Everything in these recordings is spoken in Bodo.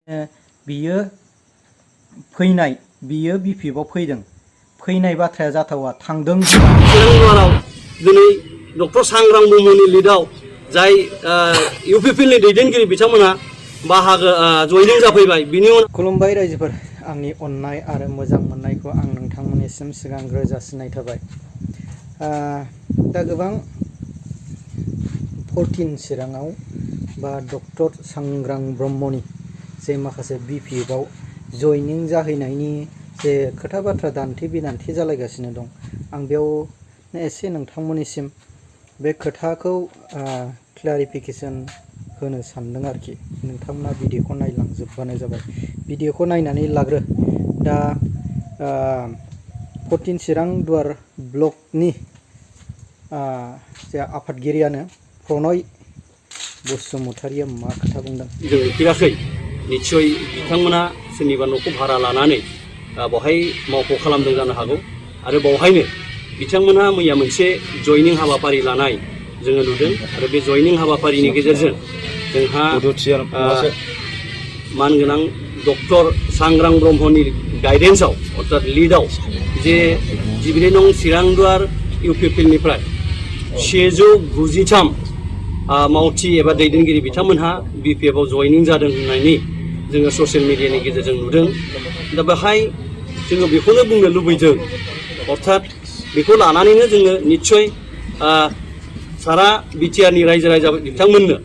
बियो फैनाय बियो बिपिएफआव फैदों फैनाय बाथ्राया जाथावा थांदों तेलेंगानायाव दिनै डक्टर सांग्रां ब्रह्मनि लिडाव जाय इउपिपिएलनि दैदेनगिरि बिथांमोना बाहागो जयनिं जाफैबाय बिनि उनाव खुलुमबाय रायजोफोर आंनि अननाय आरो मोजां मोननायखौ आं नोंथांमोननिसिम सिगांग्रो जासिनाय थाबाय दा गोबां 14 चिराङाव बा डक्टर सांग्रां ब्रह्मनि जे माखासे बिपिएफआव जयनिं जाहैनायनि जे खोथा बाथ्रा दान्थे बिदान्थे जालायगासिनो दं आं बेयावनो एसे नोंथांमोननिसिम बे खोथाखौ क्लारिफिकेसन होनो सानदों आरोखि नोंथांमोना भिडिअखौ नायलांजोबबानो जाबाय भिडिअखौ नायनानै लाग्रो दा 14 चिरां दुवार ब्लकनि जे आफादगिरियानो प्रनय बसुमतारिया मा खोथा बुंदों जों नुफेराखै निस्सय बिथांमोना सोरनिबा न'खौ भारा लानानै बेवहाय मावख' खालामदों जानो हागौ आरो बेवहायनो बिथांमोनहा मैया मोनसे जयनिं हाबाफारि लानाय जोङो नुदों आरो बे जयनिं हाबाफारिनि गेजेरजों जोंहा मानगोनां डक्टर सांग्रां ब्रह्मनि गाइडेन्सआव अर्थात लिडआव जे 12 नं चिरांदुवार इउपिपिएलनिफ्राय 193 मावथि एबा दैदेनगिरि बिथांमोनहा बिपिएफआव जयनिं जादों होननायनि जोङो ससियेल मिडियानि गेजेरजों नुदों दा बेहाय जोङो बेखौनो बुंनो लुबैदों अर्थात बेखौ लानानैनो जोङो निस्सय सारा बिटिआरनि रायजो राजा बिथांमोननो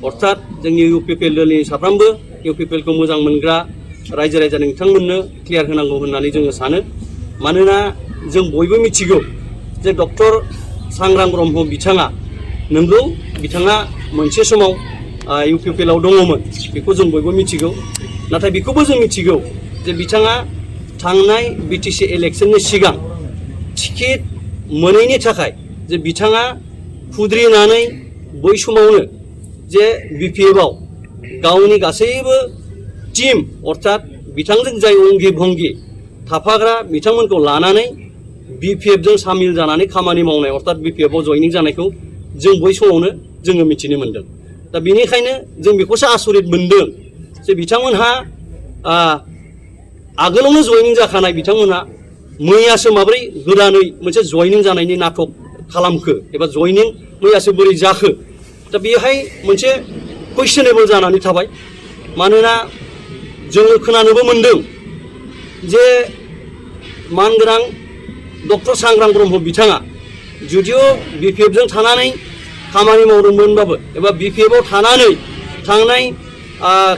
अर्थात जोंनि इउपिपिएल दलनि साफ्रोमबो इउपिपिएलखौ मोजां मोनग्रा रायजो राजानि बिथांमोननो क्लियार होनांगौ होननानै जोङो सानो मानोना जों बयबो मिथिगौ जे डक्टर सांग्रां ब्रह्म बिथाङा नंगौ बिथाङा मोनसे समाव इउपिपिएलआव दङमोन बेखौ जों बयबो मिथिगौ नाथाय बेखौबो जों मिथिगौ जे बिथाङा थांनाय बिटिसि इलेक्शननि सिगां टिकेट मोनैनि थाखाय जे बिथाङा खुद्रिनानै बै समावनो जे बिपिएफआव गावनि गासैबो टीम अर्थात बिथांजों जाय अंगि भंगि थाफाग्रा बिथांमोनखौ लानानै बिपिएफजों सामिल जानानै खामानि मावनाय अर्थात बिपिएफआव जयनिं जानायखौ जों बै समावनो जोङो मिथिनो मोन्दों दा बेनिखायनो जों बेखौसो आसरित मोन्दों जे बिथांमोनहा आगोलावनो जयनिं जाखानाय बिथांमोनहा मैयासो माब्रै गोदानै मोनसे जयनिं जानायनि नाटक खालामखो एबा जयनिं मैयासो बोरै जाखो दा बेहाय मोनसे कुइसनेबल जानानै थाबाय मानोना जोङो खोनानोबो मोन्दों जे मानगोनां डक्टर सांग्रां ब्रह्म बिथाङा जुदिअ बिपिएफजों थानानै खामानि मावदोंमोनबाबो एबा बिपिएफआव थानानै थांनाय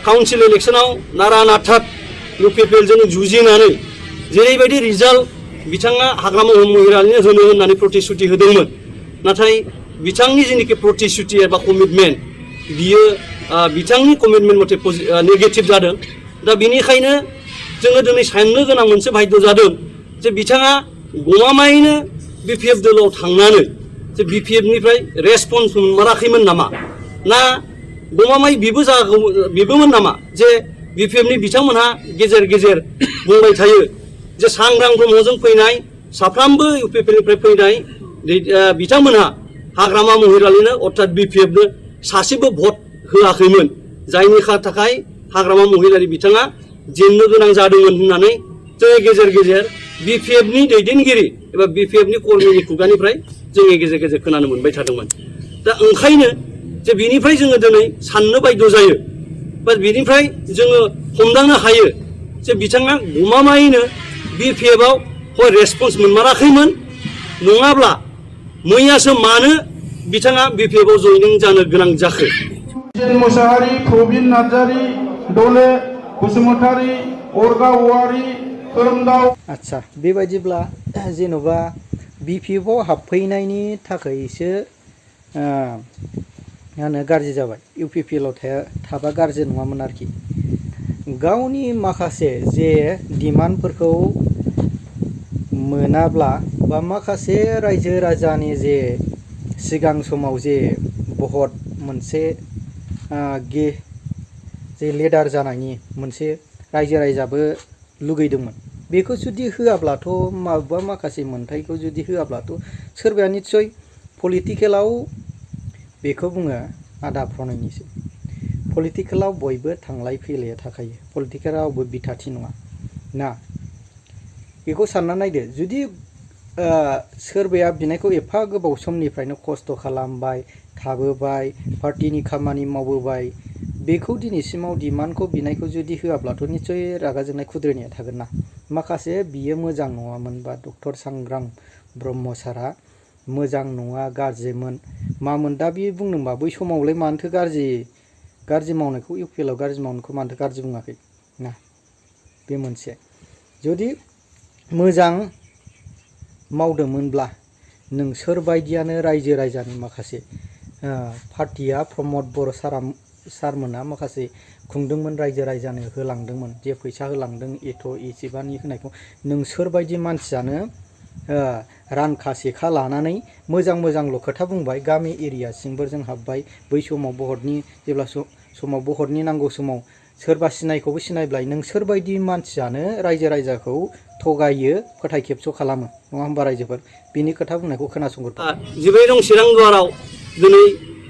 काउन्सिल इलेक्शनाव नारा नाथा इउपिपिएलजों जुजिनानै जेरैबायदि रिजाल्ट बिथाङा हाग्रामा महिलारिनो होनो होननानै प्रतिश्रुति होदोंमोन नाथाय बिथांनि जेनाखि प्रतिश्रुति एबा कमिटमेन्ट बियो बिथांनि कमिटमेन्ट मथे नेगेटिभ जादों दा बेनिखायनो जोङो दिनै साननो गोनां मोनसे बाध्य जादों जे बिथाङा गमामायैनो बिपिएफ दलाव थांनानै जे बिपिएफनिफ्राय रेसपन्स मोनाखैमोन नामा ना गमामाय बिबोमोन नामा जे बिपिएफनि बिथांमोनहा गेजेर गेजेर बुंबाय थायो जे सांग्रां ब्रह्मजों फैनाय साफ्रोमबो इउपिपिएलनिफ्राय फैनाय बिथांमोनहा हाग्रामा महिलारिनो अर्थात बिपिएफनो सासेबो भट होआखैमोन जायनि थाखाय हाग्रामा महिलारि बिथाङा जेननो गोनां जादोंमोन होननानै जोङो गेजेर गेजेर बिपिएफनि दैदेनगिरि एबा बिपिएफनि कर्मीनि खुगानिफ्राय जोङो गेजेर गेजेर खोनानो मोनबाय थादोंमोन दा ओंखायनो जे बिनिफ्राय जोङो दिनै साननो बाध्य जायो बा बिनिफ्राय जोङो हमदांनो हायो जे बिथाङा गमामायैनो बिपिएफआव हय रेसपन्स मोनमाराखैमोन नङाब्ला मैयासो मानो बिथाङा बिपिएफआव जयनिं जानो गोनां जाखो मोसाहारि प्रबिन नार्जारि दले बसुमतारि अरगा औवारि खोरोमदाव आच्छा बेबायदिब्ला जेन'बा बिपिएफआव हाबफैनायनि थाखायसो गाज्रि जाबाय इउपिपिएलआव थाबा गाज्रि नङामोन आरोखि गावनि माखासे जे डिमान्डफोरखौ मोनाब्ला बा माखासे रायजो राजानि जे सिगां समाव जे भट मोनसे जे लिडार जानायनि मोनसे रायजो राजाबो लुगैदोंमोन बेखौ जुदि होआब्लाथ' माखासे मोनथायखौ जुदि होआब्लाथ' सोरबाया निस्सय पलिटिकेलाव बेखौ बुङो आदा प्रनयनिसो पलिटिकेलाव बयबो थांलाय फैलाया थाखायो पलिटिकेला रावबो बिथाथि नङा ना बेखौ सानना नायदो जुदि सोरबाया बिनायखौ एफा गोबाव समनिफ्रायनो खस्थ' खालामबाय थाबोबाय पार्टिनि खामानि मावबोबाय बेखौ दिनैसिमाव डिमान्डखौ बिनायखौ जुदि होआब्लाथ' निश्चय रागा जोंनाय खुद्रिनाया थागोन ना माखासे बियो मोजां नङामोन बा डक्टर सांग्रां ब्रह्म सारा मोजां नङा गाज्रिमोन मामोन दा बे बुंदोंबा बै समावलाय मानोथो गाज्रि मावनायखौ इउपिएलआव गाज्रि मावनायखौ मानोथो गाज्रि बुङाखै ना बे मोनसे जुदि मोजां मावदोंमोनब्ला नोंसोर बायदियानो रायजो राजानि माखासे पार्टिया प्रमद बर' सारमोना माखासे खुंदोंमोन रायजो राजानो होलांदोंमोन जे फैसा होलांदों एसेबानि होनायखौ नोंसोर बायदि मानसियानो रानखा सेखा लानानै मोजांल' खोथा बुंबाय गामि एरिया सिंबो जों हाबबाय बै समाव बहरनि जेब्ला समाव बहरनि नांगौ समाव सोरबा सिनायखौबो सिनायब्लाय नोंसोर बायदि मानसियानो रायजो राजाखौ थगायो फोथाय खेबस' खालामो नङा होमबा रायजोफोर बिनि खोथा बुंनायखौ खोनासंगोन 12 नं चिरां दुवाराव दिनै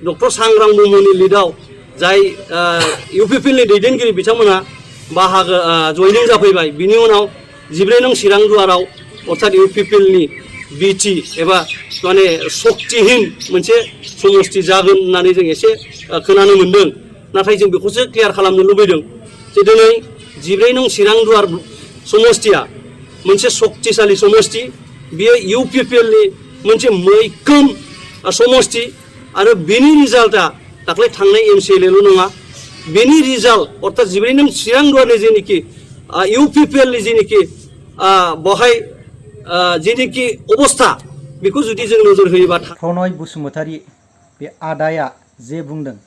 डक्टर सांग्रां ब्रह्मनि लिडाव जाय इउपिपिएलनि दैदेनगिरि बिथांमोना बाहागो जयनिं जाफैबाय बिनि उनाव 14 नं चिरां दुवाराव अर्थात इउपिपिएलनि बिटि एबा माने शक्तिहीन मोनसे समष्टि जागोन होननानै जों एसे खोनानो मोन्दों नाथाय जों बेखौसो क्लियार खालामनो लुबैदों जे दिनै 14 नं चिरां दुवार समष्टिया मोनसे शक्तिशाली समष्टि बियो इउपिपिएलनि मोनसे मैखोम समष्टि आरो बेनि रिजाल्टआ दाख्लै थांनाय एमसिएलएल' नङा बेनि रिजाल्ट अर्थात 14 नं चिरां दुवारनि जेनिखि इउपिपिएलनि जेनिखि बहाय जेनिखि अबस्था बेखौ जुदि जों नोजोर होयोबा प्रनय बसुमतारी बे आदाया जे बुंदों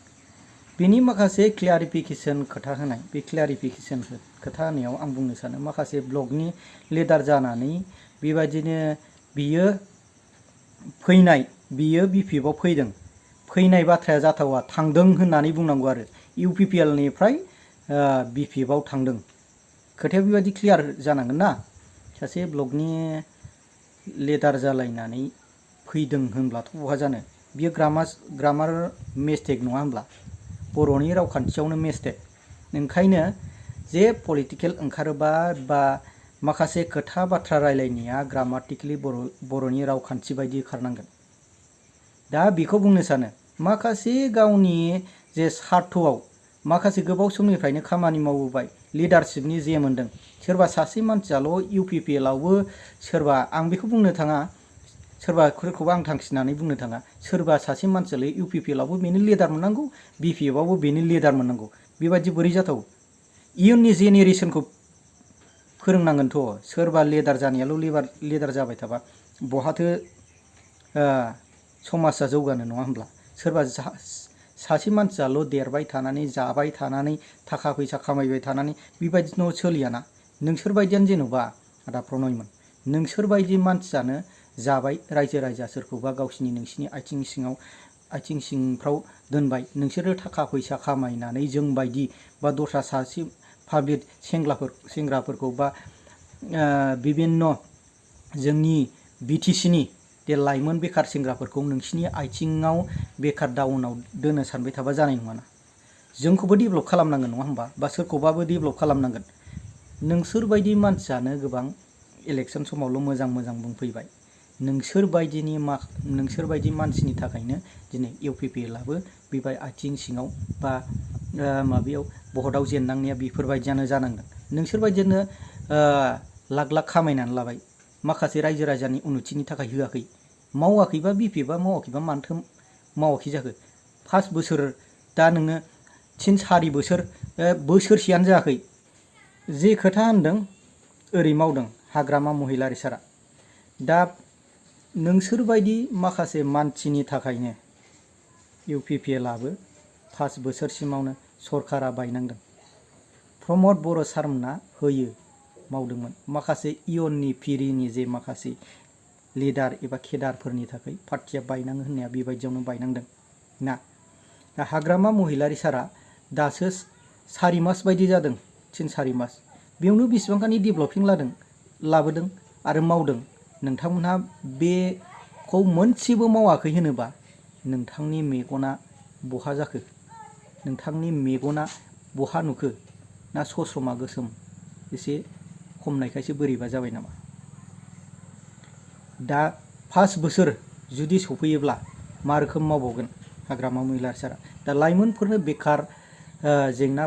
बेनि माखासे क्लियारिफिकेसन खोथा होनाय बे क्लियारिफिकेसन खोथा होनायाव आं बुंनो सानो माखासे ब्लकनि लिडार जानानै बेबायदिनो बियो बिपिएफआव फैनाय बाथ्राया जाथावा थांदों होननानै बुंनांगौ आरो इउपिपिएलनिफ्राय बिपिएफआव थांदों खोथाया बेबायदि क्लियार जानांगोन ना सासे ब्लकनि लिडार जालायनानै फैदों होनब्लाथ' बहा जानो बियो ग्रामार मिस्टेक नङा होनब्ला बर'नि रावखान्थियावनो मिस्टेक ओंखायनो जे पलिटिकेल ओंखारोबा बा माखासे खोथा बाथ्रा रायलायनाया ग्रामाटिकेलि बर'नि रावखान्थि बायदि खारनांगोन दा बेखौ बुंनो सानो माखासे गावनि जे सार्थआव माखासे गोबाव समनिफ्रायनो खामानि मावबोबाय लिडारशिपनि जे मोनदों सोरबा सासे मानसियाल' इउपिपिएलआवबो सोरबा आं बेखौ बुंनो थाङा सोरबाफोरखौबो आं थांखिनानै बुंनो थाङा सोरबा सासे मानसियाल' इउपिपिएलआवबो बेनो लिडार मोननांगौ बिपिएफआवबो बेनो लिडार मोननांगौ बेबायदि बोरै जाथाव इयुननि जेनेरेसनखौ फोरोंनांगोनथ' सोरबा लिडार जानायाल' लिडार जाबाय थाबा बहाथो समाजा जौगानो नङा होनब्ला सोरबा सासे मानसियाल' देरबाय थानानै जाबाय थानानै थाखा फैसा खामायबाय थानानै बेबायदिनो सोलियाना नोंसोरबायदियानो जेन'बा आदा प्रनयमोन नोंसोरबायदि मानसियानो जाबाय रायजो राजा सोरखौबा नोंसिनि आथिं सिंफ्राव दोनबाय नोंसोरो थाखा फैसा खामायनानै जोंबायदि बा दस्रा सासे पाब्लिक सेंग्राफोरखौ बा बिभिन्न जोंनि बिटिसिनि दे लाइमोन बेखार सेंग्राफोरखौ नोंसिनि आथिङाव बेखार डाउनाव दोननो सानबाय थाबा जानाय नङाना जोंखौबो डेभेलप खालामनांगोन नङा होमबा बा सोरखौबाबो डेभेलप खालामनांगोन नोंसोरबायदि मानसियानो गोबां इलेक्सन समावल' मोजां बुंफैबाय नोंसोरबायदि मानसिनि थाखायनो दिनै इउपिपिएलआबो बेबाय आथिं सिङाव बा माबायाव भटआव जेननांनाया बेफोरबायदियानो जानांगोन नोंसोरबायदिनो लाख खामायनानै लाबाय माखासे रायजो राजानि उन्नतिनि थाखाय होआखै मावाखैबा बिपिएफआ मावाखैबा मानोथो मावाखै जाखो 5 बोसोर दा नोङो 3-4 बोसोर बोसोरसेयानो जायाखै जे खोथा होनदों ओरै मावदों हाग्रामा महिलारि सारा दा नोंसोरबायदि माखासे मानसिनि थाखायनो इउपिपिएलआबो 5 बोसोरसिमावनो सरकारा बायनांदों प्रमद बर' सारमोना होयो मावदोंमोन माखासे इयुननि फिरिनि जे माखासे लिडार एबा केडारफोरनि थाखाय पार्टिया बायनाङो होननाया बेबायदियावनो बायनांदों ना दा हाग्रामा महिलारि सारा दासो 4 मास बायदि जादों 3-4 मास बेयावनो बेसेबांखानि डेभेलपिं लाबोदों आरो मावदों नोंथांमोनहा बेखौ मोनसेबो मावाखै होनोबा नोंथांनि मेगना बहा जाखो नोंथांनि मेगना बहा नुखो ना सस्रमा गोसोम एसे खमनायखायसो बोरैबा जाबाय नामा? दा 5 बोसोर जुदि सफैयोब्ला मा रोखोम मावबावगोन हाग्रामा महिला सारा? दा लाइमोनफोरनो बेकार जेंना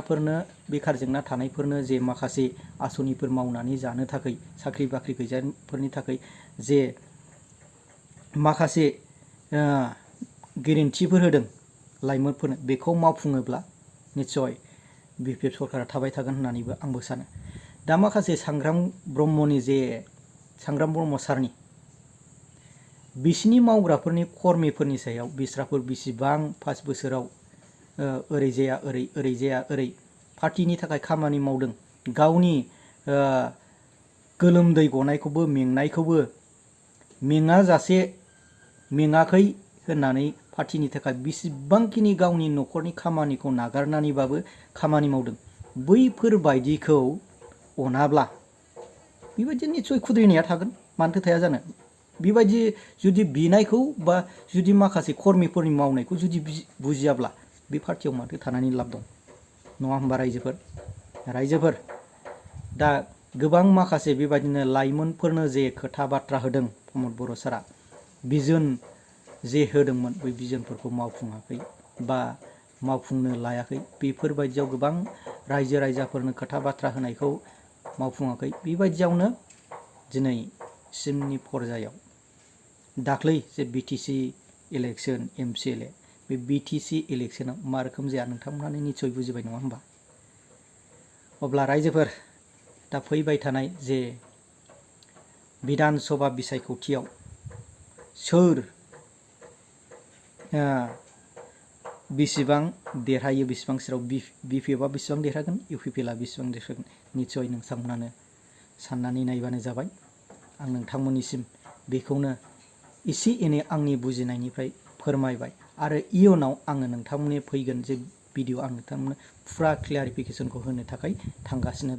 थानायफोरनो जे माखासे आसनिफोर मावनानै जानो थाखाय साख्रि बाख्रि गैजाफोरनि थाखाय जे माखासे गेरेन्टिफोर होदों लाइमोनफोरनो, बेखौ मावफुङोब्ला निस्सय BPF सरकारा थाबाय थागोन होननानैबो आंबो सानो। दा माखासे सांग्रां ब्रह्म सारनि बिसिनि मावग्राफोरनि कर्मिफोरनि सायाव बिस्राफोर बेसिबां 5 बोसोराव ओरै जाया ओरै जाया ओरै पार्टिनि थाखाय खामानि मावदों, गावनि गोलोमदै गनायखौबो मेंनायखौबो मेङाखै होननानै पार्टिनि थाखाय बेसेबांखिनि गावनि न'खरनि खामानिखौ नागारनानैबाबो खामानि मावदों। बैफोरबायदिखौ अनाब्ला बेबायदि निस्सय खुद्रिनाया थागोन, मानोथो थाया जानो? बेबायदि जुदि बिनायखौ बा जुदि माखासे कर्मिफोरनि मावनायखौ जुदि बुजियाब्ला बे पार्टियाव माथो थानानै लाब दं, नङा होमबा रायजोफोर? दा गोबां माखासे बेबायदिनो लाइमोनफोरनो जे खोथा बाथ्रा होदों प्रमद बर' सारा, बिजन जे होदोंमोन बै बिजनफोरखौ मावफुङाखै बा मावफुंनो लायाखै। बेफोरबायदियाव गोबां रायजो राजाफोरनो खोथा बाथ्रा होनायखौ मावफुङाखै। बेबायदियावनो दिनैसिमनि पर्यायाव दाख्लै जे BTC इलेक्सन MCLA, बे BTC इलेक्सनाव मा रोखोम जाया नोंथांमोनानो निस्सय बुजिबाय, नङा होमबा? अब्ला रायजोफोर, दा फैबाय थानाय जे बिधान सभा बिसायख'थियाव सोर बेसेबां देरहायो, बेसेबां सेराव BPF आ बेसेबां देरहागोन, UPPL आ बेसेबां देरहागोन, निस्सय नोंथांमोनानो साननानै नायबानो जाबाय। आं नोंथांमोननिसिम बेखौनो एसे एनै आंनि बुजिनायनिफ्राय फोरमायबाय आरो इयुनाव आङो नोंथांमोननि फैगोन जे भिडिअ आं नोंथांमोननो फुरा क्लियारिफिकेसनखौ होनो थाखाय थांगासिनो दं।